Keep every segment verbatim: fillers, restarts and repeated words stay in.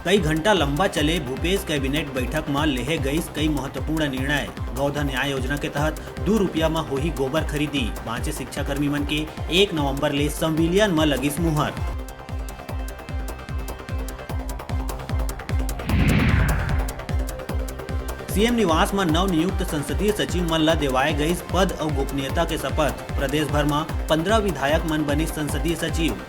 कई घंटा लंबा चले भूपेश कैबिनेट बैठक म लेहे गईस कई महत्वपूर्ण निर्णय। गौधन न्याय योजना के तहत दू रुपया म होही गोबर खरीदी। बांचे शिक्षाकर्मी मन के एक नवंबर ले संविलियन म लगिस मुहर। सीएम निवास म नवनियुक्त संसदीय सचिव मन ल देवाए गईस पद अउ गोपनीयता के शपथ। प्रदेश भर म पंद्रह विधायक मन बनिस संसदीय सचिव।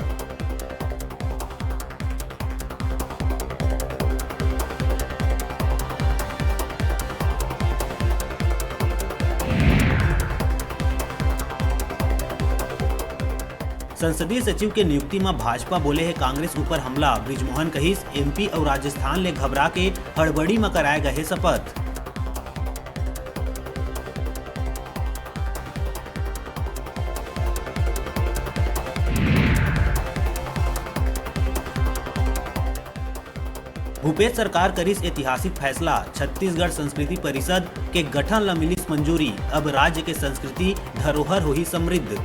संसदीय सचिव के नियुक्ति म भाजपा बोले हे कांग्रेस ऊपर हमला। बृजमोहन कहिस, एमपी अउ राजस्थान ले घबरा के हड़बड़ी म कराए गए हे शपथ। भूपेश सरकार करिस ऐतिहासिक फैसला, छत्तीसगढ़ संस्कृति परिषद के गठन ल मिलिस मंजूरी। अब राज्य के संस्कृति धरोहर होही समृद्ध।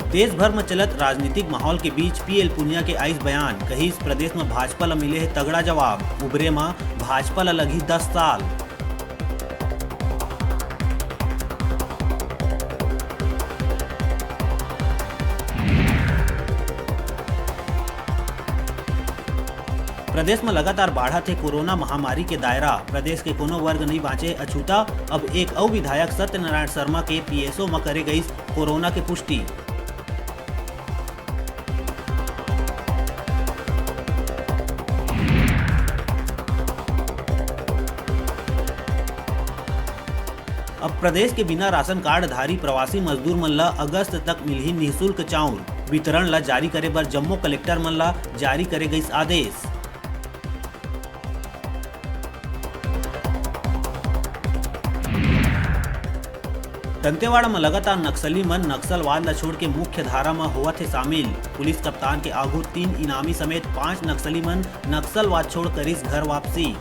देश भर म चलत राजनीतिक माहौल के बीच पीएल पुनिया के आइस बयान, कहिस, प्रदेश म भाजपा ल मिले हे तगड़ा जवाब, उबरे म भाजपा ल लगही दस साल। प्रदेश म लगातार बाढ़त हे कोरोना महामारी के दायरा। प्रदेश के कोनो वर्ग नइ बांचे अछूता। अब एक अउ विधायक सत्यनारायण शर्मा के पीएसओ म करे गईस कोरोना के पुष्टि। अब प्रदेश के बिना राशन कार्ड धारी प्रवासी मजदूर मन ल अगस्त तक मिलही निःशुल्क चाउर। वितरण ल जारी करे बर जम्मो कलेक्टर मन ल जारी करे गइस आदेश। दंतेवाड़ा म लगातार नक्सली मन नक्सलवाद ल छोड़ के मुख्य धारा म होवत हे शामिल। पुलिस कप्तान के आघू तीन इनामी समेत पांच नक्सली मन नक्सलवाद छोड़ करिस घर वापसी।